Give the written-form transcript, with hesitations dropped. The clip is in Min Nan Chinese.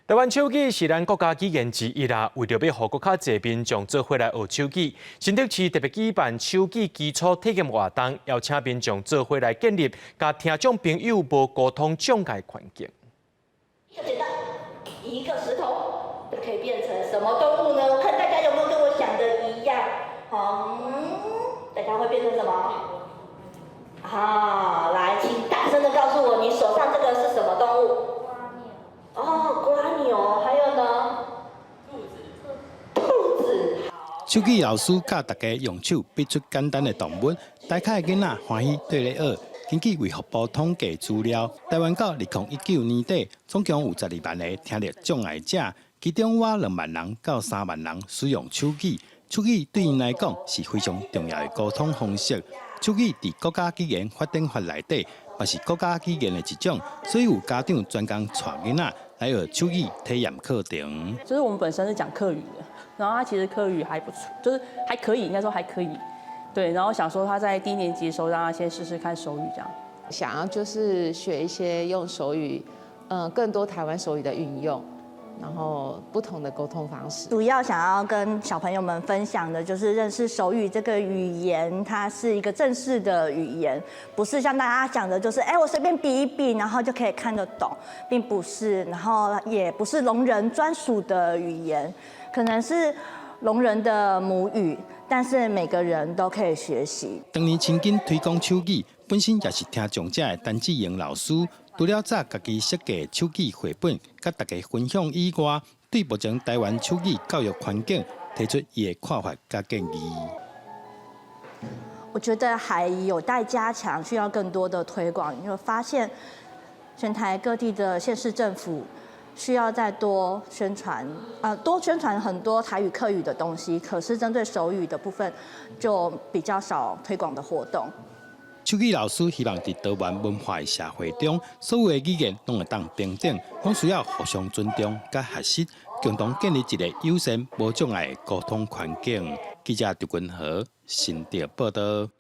台灣手語是咱國家語言之一啦，為著欲予閣較濟民眾做伙來學手語，新竹市特別舉辦手語基礎體驗活動，邀請民眾做伙來建立佮聽障朋友無溝通障礙環境。簡單，一個石頭可以變成什麼動物呢？我看大家有沒有跟我想的一樣？好，大家會變成什麼？好，來，請大聲的告訴我，你手上這個是什麼動物？哦，蝸牛，還有呢？兔子。兔子。手語老師教大家用手比出簡單的動物，大家的囡仔歡喜綴咧學。根據衛福部統計資料，台灣到2019年底，總共有12萬个聽力障礙者，其中約2萬人到3萬人使用手語。手語對𪜶來講是非常重要的溝通方式。手語佇國家語言發展法內底，嘛是國家語言的一種，所以有家長專工帶囡仔來學手語體驗課程。就是我們本身是講客語的，然後他其實客語還不錯，就是還可以，應該說還可以。對，然後想說他在低年級的時候，讓他先試試看手語，這樣。想要就是學一些用手語，更多台灣手語的運用，然後不同的溝通方式。主要想要跟小朋友們分享的就是認識手語這個語言，它是一個正式的語言，不是像大家講的，就是哎，我隨便比一比，然後就可以看得懂，並不是，然後也不是聾人專屬的語言，可能是聾人的母語，但是每個人都可以學習。當年親近推廣手語，本身也是聽障者的陳志瑩老師，除了早家己設計手語繪本，佮大家分享以外，對目前台灣手語教育環境提出伊的看法佮建議。我覺得還有待加強，需要更多的推廣。因為發現全台各地的縣市政府需要再多宣傳，多宣傳很多台語、客語的東西，可是針對手語的部分就比較少推廣的活動。手語老師希望佇多元文化的社會中，所有的語言攏會當平等，攏需要互相尊重佮學習，共同建立一个友善無障礙的溝通環境。記者劉君和新竹報導。